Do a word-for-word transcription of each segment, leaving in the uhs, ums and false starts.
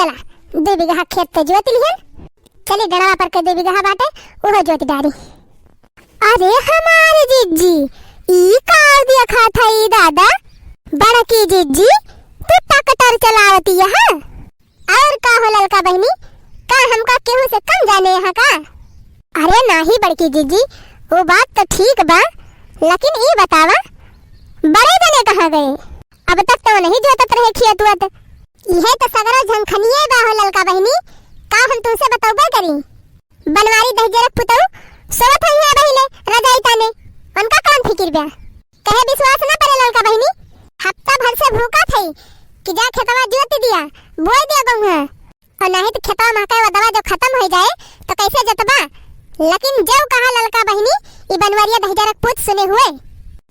चला, दुइ बिगहा खेत तो जोति लिहन। चली, डड़वा पर के दुइ बिगहा बाटे, उहो जोति डारी। अरे हमार जिज्जी, ई का देखत हई दादा? बड़की जिज्जी, तू ट्रैक्टर चलावती यहाँ? और का हो ललका बहिनी, का हमका केहू से कम जाने यहाँ का? अरे नाही बड़की जिज्जी, वो बात तो ठीक बा, लेकिन ई बतावा, बड़े जने कहाँ गए? अब तक तो नहीं जोतत रहे खेत उत। इहे तो सगरो झंखनिये बा हो ललका बहिनी, का हम तुमसे बतौबे करी? बनवारी दहिजरक पुतऊ सोवत हई है बहिले रजाई ताने, उनका कौन फिकिर बा? कहे विश्वास ना परे ललका बहिनी, हफ्ता भर से भूखा थई कि जा खेतवा जोत दिया, बोई दिया गहुआ। और नाही तो खेतवा महके वो दवा जो खत्म हो जाए तो कैसे जतबा? लेकिन जो कहा ललका बहिनी, ई बनवरिया दहिजरक पूत सुने हुए।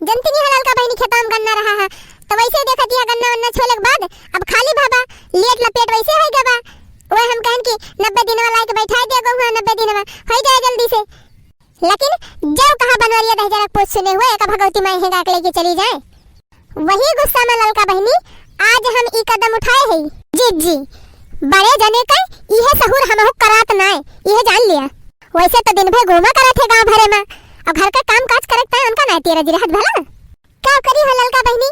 जनती नहीं है ललका बहिनी, खेतवा में गन्ना रहा है तो वैसे ही देखा दिया गन्ना वन्ना छोले के बाद अब खाली भाबा, लेट लपेट वैसे हो गया बा। वह हम कहन कि नब्बे दिन वाला के बैठा दे गहुआ, नब्बे दिन में हो जाए जल्दी से। लेकिन जो कहा बनवरिया दहिजरक पूत सुने हुए, एक भगवती माई हेंगा के लेके चली जाए। वही गुस्सा में ललका बहिनी, आज हम ई कदम उठाए हई। जिज्जी, बड़े जने के इहे सहूर हमहू करात नाय, इहे जान लिया। वैसे तो दिन भर घूमा करत है गांव भरे में, और घर का काम काज करत है, उनका नाय तेरा जिरहत भला। का करी हो ललका बहिनी,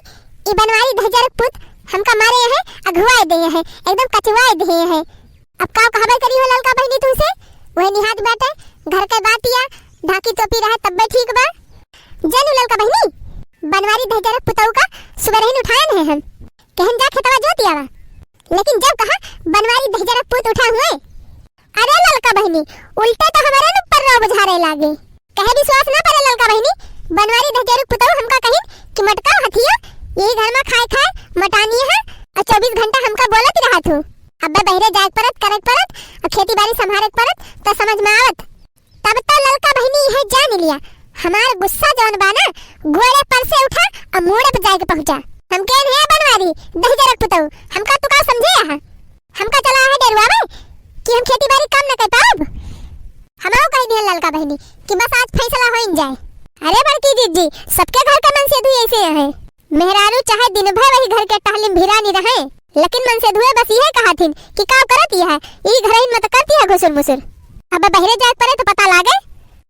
ई बनवारी दहिजरक पूत हमका मारे है, अघुआए दे है, एकदम कचुआए दे है। अब का कहबे करी हो ललका बहिनी तुमसे? वही निहात बाटे, घर के बातिया, ढाकी टोपी रहे तब्बे ठीक बा। जानू ललका बहिनी, बनवारी दहिजरक पुतऊ का सुबह रहीन उठायन है हम। कहन जा खेतवा जोति आवा। लेकिन जब कहा बनवारी दहिजरक पूत उठा हुए। अरे ललका बहिनी, उल्टे तो हमारे न ऊपर रौ बुझारे लागे। कहे विश्वास ना परे ललका बहिनी, बनवारी दहिजरक पुतऊ हमका कहिन कि मटका हथिया, यही घर में खाए खाए मटानी है, और चौबीस घंटा हमका बोलत रहत हूँ। अब्बे बहरे जाए परत, करे परत, और खेती बाड़ी संभारे परत, तो समझ में आवत। तब तो ललका बहिनी यह जान लिया, हमार गुस्सा जौन बा ना, गोड़े पर से उठा और मूड़े पर जाके पहुंचा। हम केन है बनवारी दहिजरक पुतऊ, हमका तू का समझे है? हमका चला है डरुआवे कि हम खेती बाड़ी काम न कर पाउब? हमहू कह दिहन ललका बहिनी कि बस आज फैसला होइन जाए। अरे बड़की जिज्जी, सबके घर का मनसेधू ऐसे है। मेहरारू चाहे दिन भर वही घर के टहलिम भिरानी रहे, लेकिन मनसेधुए बस इहे कहथिन कि का करत यह, ई घरहिन में तो करती है घुसुर मुसुर। अब बहरे जाए परे तो पता लागे।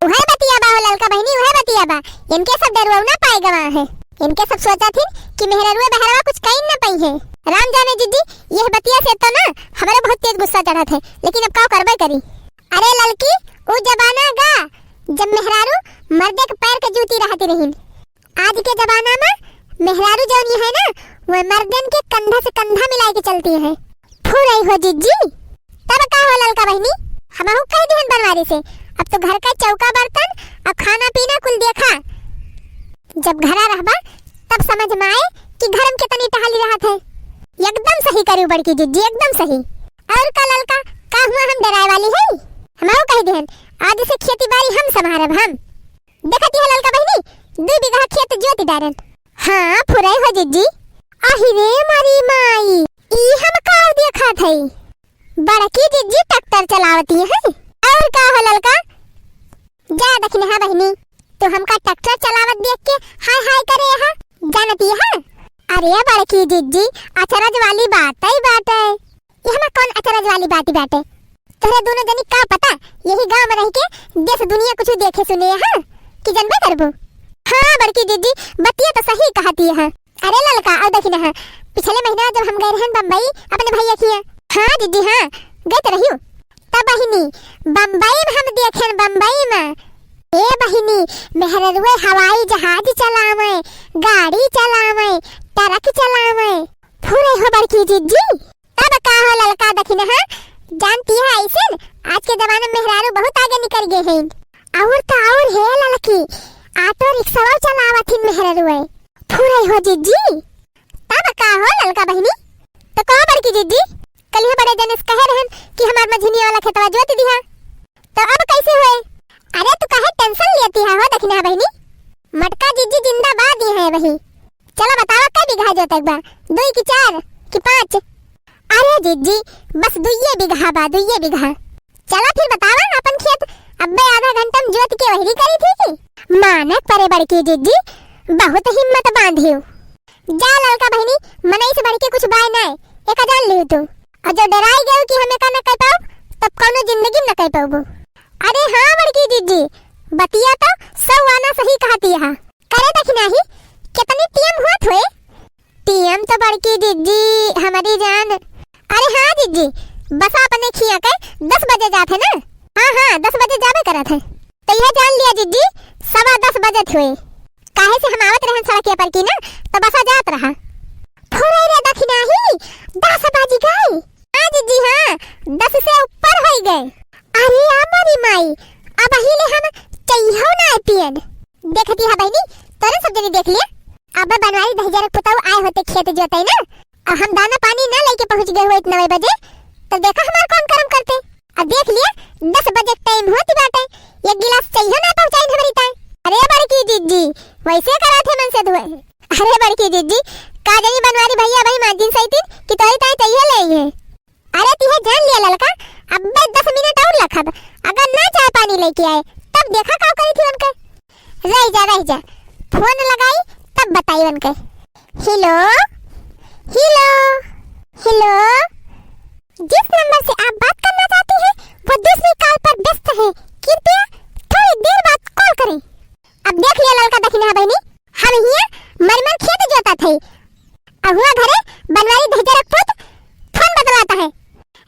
उहे बतिया बा हो ललका बहिनी, उहे बतिया बा। इनके सब डरुआ ना पाए गवा है। इनके सब सोचा थिन कि मेहरारुए बहरवा कुछ कहीं ना पाई है। राम जाने जिज्जी, यह बतिया से तो ना हमारे बहुत तेज गुस्सा चढ़त है, लेकिन अब का करबे करी। अरे ललकी, उ जमाना गा, जब मेहरारू मर्दे के पैर के जूती रहती रहीन। आज के जमाना में मेहरारू जौनी है ना, वह मर्दन के कंधा से कंधा मिलाए के चलती है। फुरई हो जिज्जी। तब का हो ललका बहिनी, हमहू कह दिहन बनवारी से, अब तो घर का चौका बर्तन, अब खाना पीना कुल देखा। जब घरा रहबा तब समझ में आए कि घर में कितनी टहली रहत है। एकदम सही करू बड़की जिज्जी, एकदम सही। और का ललका, का हुआ हम डराए वाली है? हमहू कह दिहन, आज से खेती बाड़ी हम संभारब हम। देखती है ललका बहिनी, दू बीघा खेत जोत डारन। हाँ, फुरई हो जिज्जी। आही रे मारी माई, ई हम का देखत हई? बड़की जिज्जी ट्रैक्टर चलावती है। और का हो ललका? जा दखिनहा बहिनी, तू हमका ट्रैक्टर चलावत देख के हाय हाय करे हा, जानती है? अरे बड़की जिज्जी, अचरज वाली बात ही बात है। ये हमें कौन अचरज वाली बात बाटे? तोहरे दोनों जनी का पता, यही गांव में रह के देश दुनिया कुछ देखे सुने है कि जनबे करबू? हाँ बड़की जिज्जी, बतिया तो सही कहती है। अरे ललका, और देखी ना, पिछले महीना जब हम गए रहन बम्बई अपने भैया किया। हाँ जिज्जी, हाँ, गए तो रहियो। तब बहिनी, बम्बई में हम देखेन, बम्बई में, ए बहिनी, मेहररुए हवाई जहाज चलावे, गाड़ी चलावे, ट्रक चलावे। फुरे हो बड़की जिज्जी। तब का हो ललका दखिनहा, जानती है ऐसे न, आज के जमाने में मेहरारू बहुत आगे निकल गए हैं। और तो और हे ललकी, ऑटो रिक्शा चलावत हिन मेहरारू है। फुरे हो जिज्जी। तब का हो ललका बहिनी? तो कहो बड़की जिज्जी, कलिया बड़े जने से कहे रहन कि हमार मझिनी वाला खेतवा जोत दिहा। तो अब कैसे हुए? अरे तू काहे टेंशन लेती है हो दखिनहा बहिनी? मटका जिज्जी जिंदाबाद ही है वही। चलो बतावा, कै बीघा जोतक बा? दुई की चार की पाँच? अरे जिज्जी, बस दुइये बीघा बा, दुइये बीघा। चला फिर बतावा अपन खेत, अब्बे आधा घंटा में जोत के वहरी करी थी की? मानक परे बड़की जिज्जी, बहुत हिम्मत बांधियो। जा ललका बहिनी, मनई से बढ़ के कुछ बाय नाय, एका जान लिहु तू। और जब डेराइ गयो कि हम एका न कइ पाउब, तब कउनो जिंदगी में न कइ पउबू। अरे हाँ बड़की जिज्जी, बतिया तो सौ आना सही कहती है। करे दखिनाही, कितनी टीएम होत होए? टीएम तो बड़की जिज्जी, हमरी जान। अरे हाँ जिज्जी, बस अपने खिया के दस बजे जात है ना? हाँ, हाँ, दस बजे जाबे करत है। तो यह जान लिया जिज्जी, सवा दस बजत हुए। काहे से हम आवत रहन सड़किया पर की ना, तो बसा जात रहा। थोड़ा रे दखिनाही, दस बज गए। हाँ जिज्जी, हाँ, दस से ऊपर होइ गए। अरे आ मोरी माई, अबही ले हम चइहो ना पियन। देखती है बहिनी, तोरे सब जनी देख लिया। अब बनवारी दहिजरक पुतऊ आए होते खेत जोतई ना, अब हम दाना पानी ना लेके पहुँच गए हुए इतना बजे, तब देखा हमार कौन करम करते। अब देख लिया, दस बजे टाइम होती बाटे, एक गिलास चइहो ना पहुँचाइन हमरी ताई। अरे बड़की जिज्जी, वैसे करा थे मन से धुए। अरे बड़की जिज्जी, का जानी बनवारी भैया भाई माजिन सही दिन कि तोरी ताई चइहो ले आई है। अरे तिहे जान लिया ललका, अब्बे दस मिनट और लखब, अगर ना चाय पानी लेके आए, तब देखा का करी थी उनके। रह जा, रह जा, फोन लगाई, तब बताई उनके। हेलो, हेलो, हेलो। जिस नंबर से आप बात करना चाहती हैं, वो दूसरी कॉल पर व्यस्त है। कृपया थोड़ी देर बाद कॉल करें। अब देख लिया ललका दखिना बहिनी, हम हिया मर मर खेत जोतत है। अहुआ घरे बनवारी दहिजरक पूत फोन बतलात है।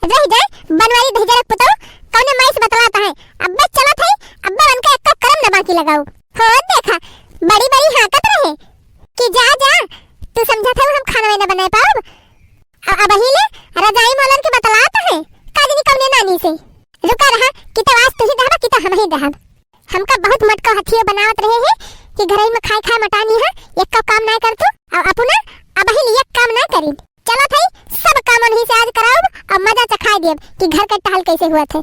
रह जाए बनवारी दहिजरक पुतऊ, कौने माई से बतलात है। अब्बे चलत है, अब्बे उनका एक्को करम न बाकी लगाऊ। हो देखा, बड़ी बड़ी हाँकत रहे कि जा, जा, तू समझत है हम खाना न बनाए पाउब। अ-, अबही ले रजाई मोलन के बतलात है, का जानी कौने नानी से। रुका रहा, कि तो आज तू ही दहबा, कि तो हम ही दहब। हमका बहुत मटका हथियो बनावत रहे हैं कि घरई में खाए खाए मटानी है, एक्को काम नाय कर तू, और अपना अबहिन एक काम नाय करी। चलो थई, सब काम उन्हीं से आज कराउब और मजा चखाए देब कि घर का टहल कैसे हुआ थे।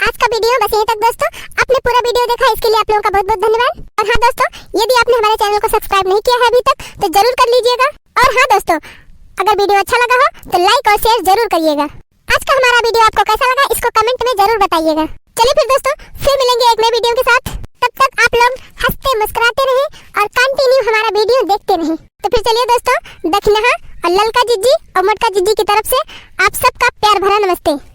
आज का वीडियो बस यहीं तक दोस्तों। आपने पूरा वीडियो देखा, इसके लिए आप लोगों का बहुत बहुत धन्यवाद। और हाँ दोस्तों, यदि आपने हमारे चैनल को सब्सक्राइब नहीं किया है अभी तक, तो जरूर कर लीजिएगा। और हाँ दोस्तों, अगर वीडियो अच्छा लगा हो तो लाइक और शेयर जरूर करिएगा। आज का हमारा वीडियो आपको कैसा लगा, इसको कमेंट में जरूर बताइएगा। चलिए फिर दोस्तों, फिर मिलेंगे एक नए वीडियो के साथ। तब तक आप लोग हंसते मुस्कुराते रहें और कंटिन्यू हमारा वीडियो देखते रहें। तो फिर चलिए दोस्तों, दखिनहा और ललका जिज्जी और मोटका जिज्जी की तरफ से आप सबका प्यार भरा नमस्ते।